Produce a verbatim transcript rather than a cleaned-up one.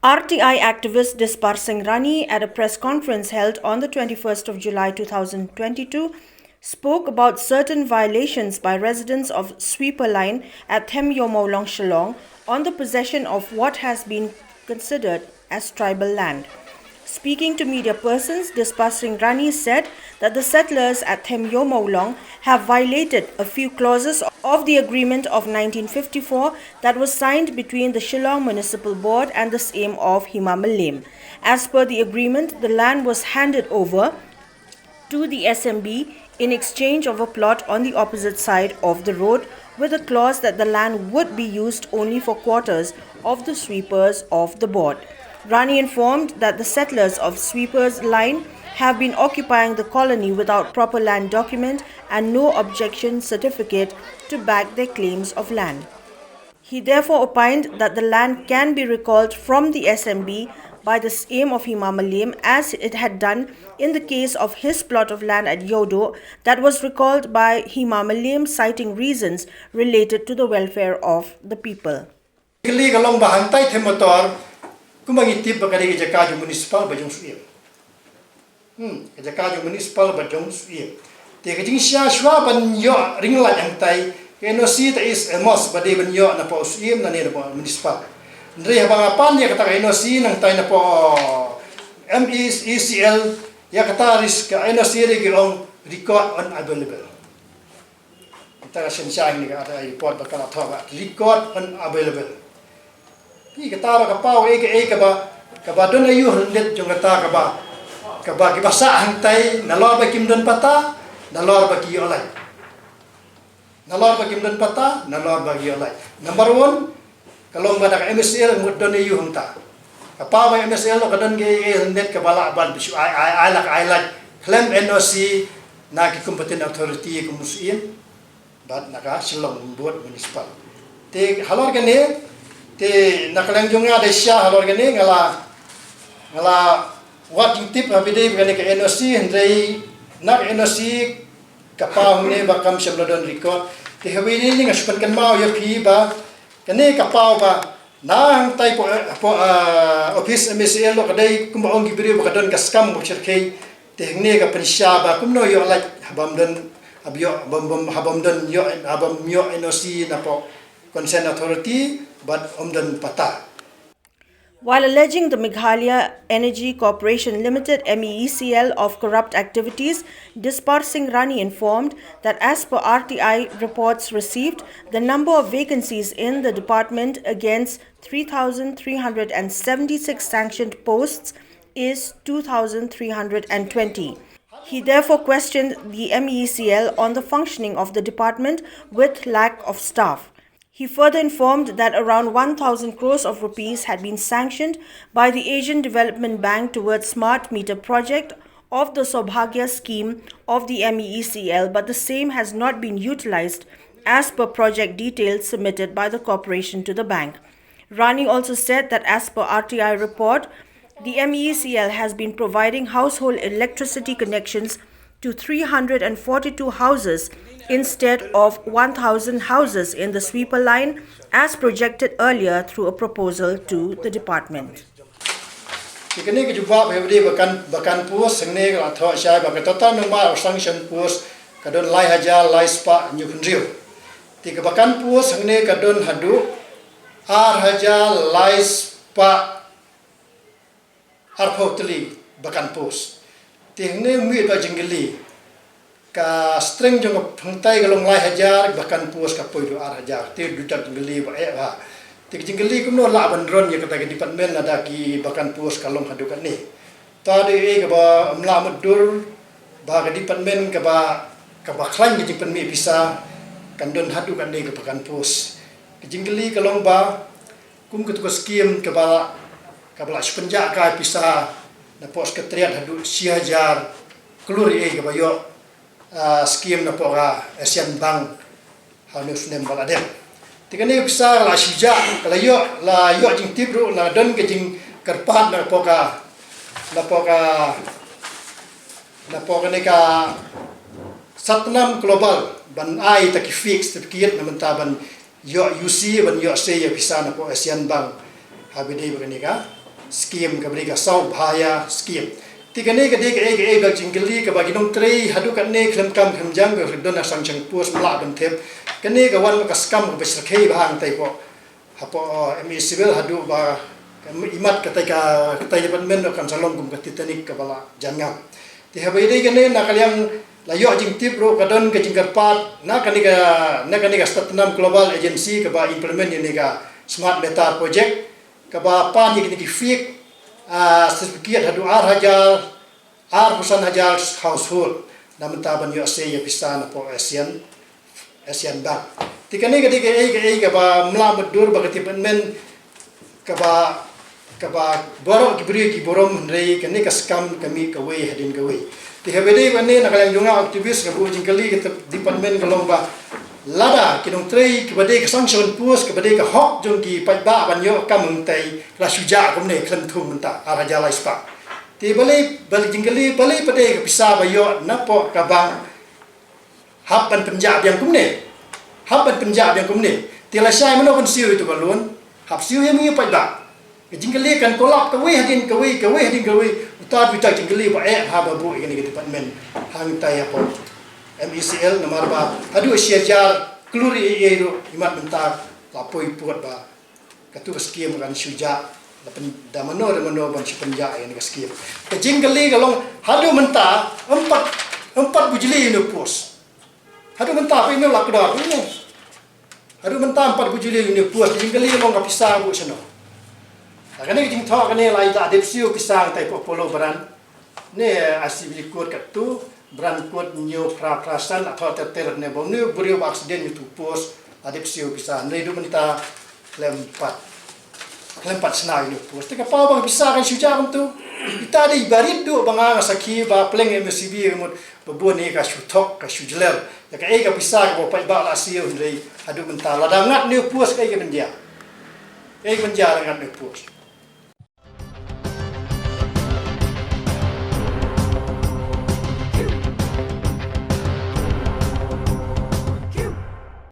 R T I activist Dispar Singh Rani, at a press conference held on the twenty-first of July two thousand twenty-two, spoke about certain violations by residents of Sweeper Line at Them Ïew Mawlong, Shillong, on the possession of what has been considered as tribal land. Speaking to media persons, Dispar Singh Rani said that the settlers at Them Ïew Mawlong have violated a few clauses of the agreement of nineteen fifty-four that was signed between the Shillong Municipal Board and the Syiem of Hima Mylliem. As per the agreement, the land was handed over to the S M B in exchange of a plot on the opposite side of the road, with a clause that the land would be used only for quarters of the sweepers of the board. Rani informed that the settlers of Sweepers Line have been occupying the colony without proper land document and no objection certificate to back their claims of land. He therefore opined that the land can be recalled from the S M B by the Syiem of Hima Mylliem, as it had done in the case of his plot of land at Ïew Doh that was recalled by Hima Mylliem, citing reasons related to the welfare of the people. Kali ka long ba hangtai Them Motor, kumba ngi tip ba ka dei ka jaka jong municipal ba jong Syiem. Hmm, ka jaka jong municipal ba jong Syiem. Te ka jingshisha shuwa ban ïoh ring lait hangtai, ka N O C te is a must ba dei ban ïoh napoh Syiem lane napoh municipal. Hynrei haba nga pan ïa kata ka N O C nangtai napoh M E C L, ïa kata ris ka N O C dei ki ong record unavailable. Kita ka synshar ngi ka R T I report ba ka la thoh ba record unavailable. Phi kata ba ka paw ei ka ei kaba, kaba don aïu hyndet jong kata kaba, kaba kiba sah hangtai, nalor ba kim don patta, nalor ba ki ïoh lait. Nalor ba kim don patta, nalor ba ki ïoh lait. Number one, ka long ba da ka M S L mut don aïu hangta. Ka paw ba M S L ka don ka ei ka ei hyndet kaba lah ban bishu ai, ai, ai lah ka ai lait khlem N O C na ki competent authority kum u Syiem bad na ka Shillong Board Municipal. Te halor kane, te na ka liang jong nga da shisha halor kane nga la, nga la wad jingtip ha phi dei ba kane ka N O C, hynrei na ka N O C ka paw hangne ba kam shym la don record. Te ha phi dei nga shu pynkynmaw ïa phi ba kane ka paw ba na hangtai hapoh, hapoh, ah, office M S L ka dei kumba ong ki briew ba ka don ka skam ba shyrkhei. Te hangne ka pynshisha ba kumno ïoh lait habym don, haba ïoh, bym, bym, habym don ïoh, habym ïoh N O C napoh Consent Authority bad ym don patta. While alleging the Meghalaya Energy Corporation Limited, M E E C L, of corrupt activities, Dispar Singh Rani informed that as per R T I reports received, the number of vacancies in the department against three thousand three hundred and seventy-six sanctioned posts is two thousand three hundred and twenty. He therefore questioned the M E E C L on the functioning of the department with lack of staff. He further informed that around one thousand crores of rupees had been sanctioned by the Asian Development Bank towards smart meter project of the Saubhagya scheme of the M E E C L, but the same has not been utilized as per project details submitted by the corporation to the bank. Rani also said that as per R T I report, the M E E C L has been providing household electricity connections to three hundred and forty-two houses instead of one thousand houses in the sweeper line as projected earlier through a proposal to the department. Te kane ka jubab ha phi dei ba kan, ba kan post hangne ka la thoh shai ba ka total number of sanction post ka don lai hajar lai spah hynñiew phew hynriew. Te kaba kan post hangne ka don haduh ar hajar lai spah arphew tylli ba kan post. Te hangne mih da jingkylli. Ka strength jong ka pyntai ka long lai hajar ba kan post ka poi haduh ar hajar. Te dei da jingkylli ba eh ba. Te ka jingkylli kumno lah ban run ïa kata ka department lada ki ba kan post ka long haduh katne. Ta dei eh kaba ym lah mutdur ba ka department kaba, kaba khlaiñ ka jingpynmih pisa kan don haduh katne ka ba kan post. Ka jingkylli ka long ba kum katu ka skim kaba, kaba la shu pynjah kai pisa napoh Secretariat haduh shi hajar klur ïa kaba ïoh, ah, skim napoh ka Asian Bank ha une u snem ba la dep. Te kane ka pisa ka la shu jah, ka la ïoh, la ïoh jingtip ruh, la don ka jingkyrpad napoh ka, napoh ka, napoh kane ka Satnam Global ban ai ta ki fake certificate na bynta ban ïoh U C, ban ïoh sei ïa pisa napoh Asian Bank. Ha phi dei ba kane ka, skim, kaba dei ka Saw Bhaya skim. Te kane ka dei kaei kaei ba jingkylli kaba ki nongtrei haduh katne khlem kam khlem jam ka don ha sangshang post mlah ban tip. Kane ka wan ka skam kaba syrkhei ba hangtai ko. Hapoh, uh, M E Civil haduh ba ka imat katai ka, katai department kan sa long kum ka Titanic kaba la jan ngam. Te haba ïadei kane na ka liang la ïoh jingtip ruh ka don ka jingkyrpad na kane ka, na kane ka Satnam Global Agency kaba implement ïa kane ka Smart Meter Project kaba pan ïa kine ki fake, ah, certificate haduh ar hajar, arphew san hajar household na mynta ban ïoh sei ïa pisa napoh ASEAN, ASEAN Bank. Te kane ka dei kaei kaei kaba mlah mutdur ba ka department kaba, kaba baroh ki briew ki burom, hynrei kane ka skam ka mih kawei hadien kawei. Te haba ïadei kane na ka liang jong nga activist, ka buh jingkylli ka department ka long ba lada ki nongtrei kiba dei ka sangshang post, kiba dei ka hok jong ki paidbah ban ïoh kam, hangtai la shu jah kumne khlem thung mynta ar hajar lai spah. Te balei, balei jingkylli, balei pat dei ka pisa ba ïoh napoh ka bank hap ban pynjah biang kumne. Hap ban pynjah biang kumne. Te la shai mano ban siew ïa uto ka loan? Hap siew ïa ngi paidbah. Ka jingkylli kan kolap kawei hadien kawei, kawei hadien kawei. Uta uta jingkylli ba eh haba buh ïa kane ka department. Hangtai hapoh M E C L namar ba haduh shi hajar klur ïa ïa ruh imat mynta la poi pud ba katu ka skim kan shu jah, la pyn-, da mano da mano ban shu pynjah ïa kane ka skim. Ka jingkylli ka long haduh mynta em pat, em pat bujli ïa une u post. Haduh mynta phi ïoh la kdor ïa une. Haduh mynta em pat bujli ïa une u post. Ka jingkylli ka long ka pisa buh shano. Ha kane ka jingthoh kane la ïa la dep siew pisa hangtai hapoh Apollo Brand. Ne, ah, civil court katto, Brand court hynñiew phra phra san, la thoh ter ter ne ba une u briew ba accident ïa uto u post la dep siew pisa, hynrei haduh mynta khlem pat, khlem pat shna ïa une u post. Te ka paw ba ka pisa kan shu jah kumto. Ita dei ba rit duh ba nga nga sakhi ba pleng M S C B ka mut ba bun ne ka shu thok, ka shu jler. Ïa kaei ka pisa kaba u paidbah la siew, hynrei haduh mynta lada ngat une u post kaei ka ban jia. Kaei ka ban jia lada ngat une u post.